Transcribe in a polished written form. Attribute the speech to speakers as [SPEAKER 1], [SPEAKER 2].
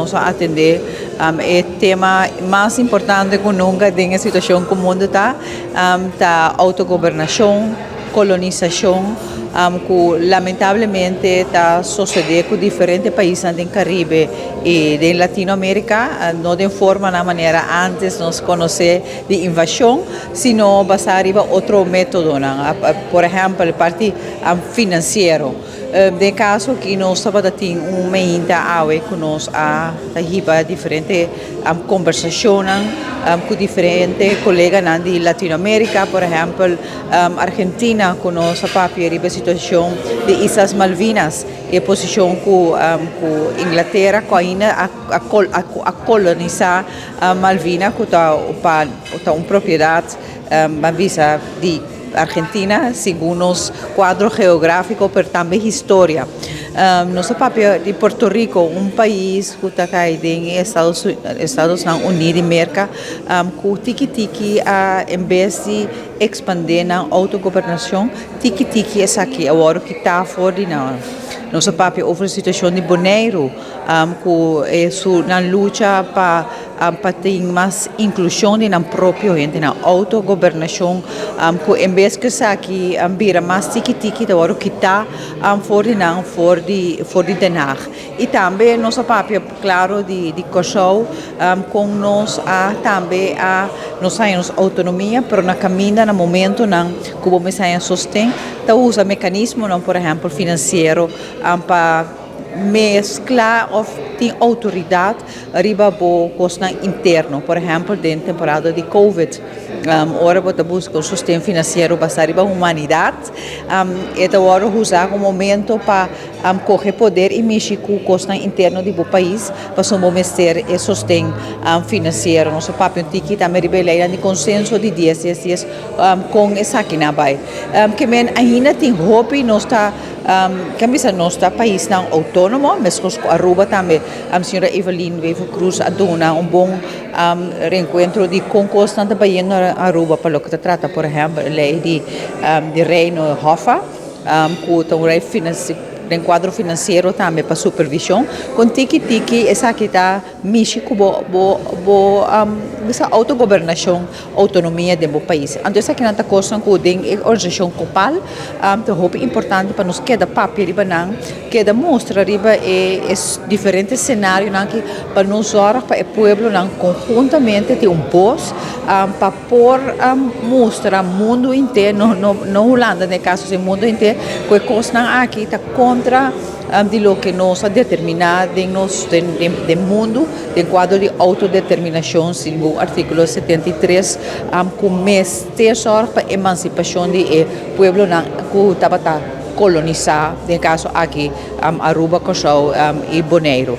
[SPEAKER 1] Nos a atendé e tema mas importante ku nunka den e situashon ku mundu ta, ta outogobernashon, kolonisashon, ku lamentablemente ta sosodé ku diferente paisnan den Karibe i den Latinoamérika, no den formanan manera ántes nos konosé di invashon, sino basá riba otro métodonan, por ehèmpel parti finansiero. Den kaso aki nos tabata tin un meinta awe ku nos a ta hiba diferente kombersashonnan ku diferente koleganan di Latinoamérika, por ehèmpel Argentina ku nos a papia riba e situashon di Islas Malvinas, e posishon ku ku Inglatera ku ainda a kolonisá Malvina ku ta pa ta un propiedat ban bisa di Argentina segun nos kuadro geográfiko pero tambe historia. Nos a papia di Puerto Rico, un pais ku ta kai den e Estadosnan Uní di Merka ku tiki tiki a en bes di ekspandé nan outogobernashon tiki tiki esaki a wòrdu kitá for di nan. Nos a papia over e situashon di Boneiru ku e su nan lucha pa pa tin mas inklushon di nan propio hendenan, outogobernashon ku en bes ku esaki bira mas tiki tiki ta wòrdu kitá for di nan for di for di Den Haag. I tambe nos a papia klaro di di Kòrsou kon nos a tambe a nos haña nos outonomia pero na kaminda na momentonan ku bo mester haña sosten ta usa mekanismonan por ehèmpel finansiero pa meskla òf tin outoridat riba bo kosnan interno. Por ehèmpel den temporada di covid ora bo ta buska un sosten finansiero basá riba humanidat e ta wòrdu usá komo momento pa kohe poder i mishi ku kosnan interno di bo pais pasobra bo mester e sosten finansiero. Nos a papia un tiki tambe riba e leinan di konsenso di dies dies dies kon esakinan a bai. Ke men ainda tin hopi nos ta Ken bisa nos ta paisnan outónomo, meskos ku Aruba tambe. Señora Evelyn Wever-Croes a duna un bon reenkuentro di kon kosnan ta bayendo na Aruba pa loke ta trata por ehèmpel e lei di Reino Hoffa ku ta un lei den kuadro finansiero tambe pa supervishon. Kon tiki tiki esaki ta mishi ku bo bo bo bisa outogobernashon, outonomia den bo pais. Anto esakinan ta kosnan ku den e organisashon Kopal ta hopi importante pa nos keda papia riba nan, keda mustra riba e e diferente senarionan aki pa nos zòrg pa e pueblonan konhuntamente tin un bos pa por mustra mundu henter, no no no Hulanda den e kaso sino mundu henter ku e kosnan aki ta kontra di loke nos a determiná den nos den mundu den kuadro di outodeterminashon segun artíkulo 73 ku mester sòrg pa emansipashon di e pueblonan ku tabata kolonisá den e kaso aki Aruba, Kòrsou i Boneiru.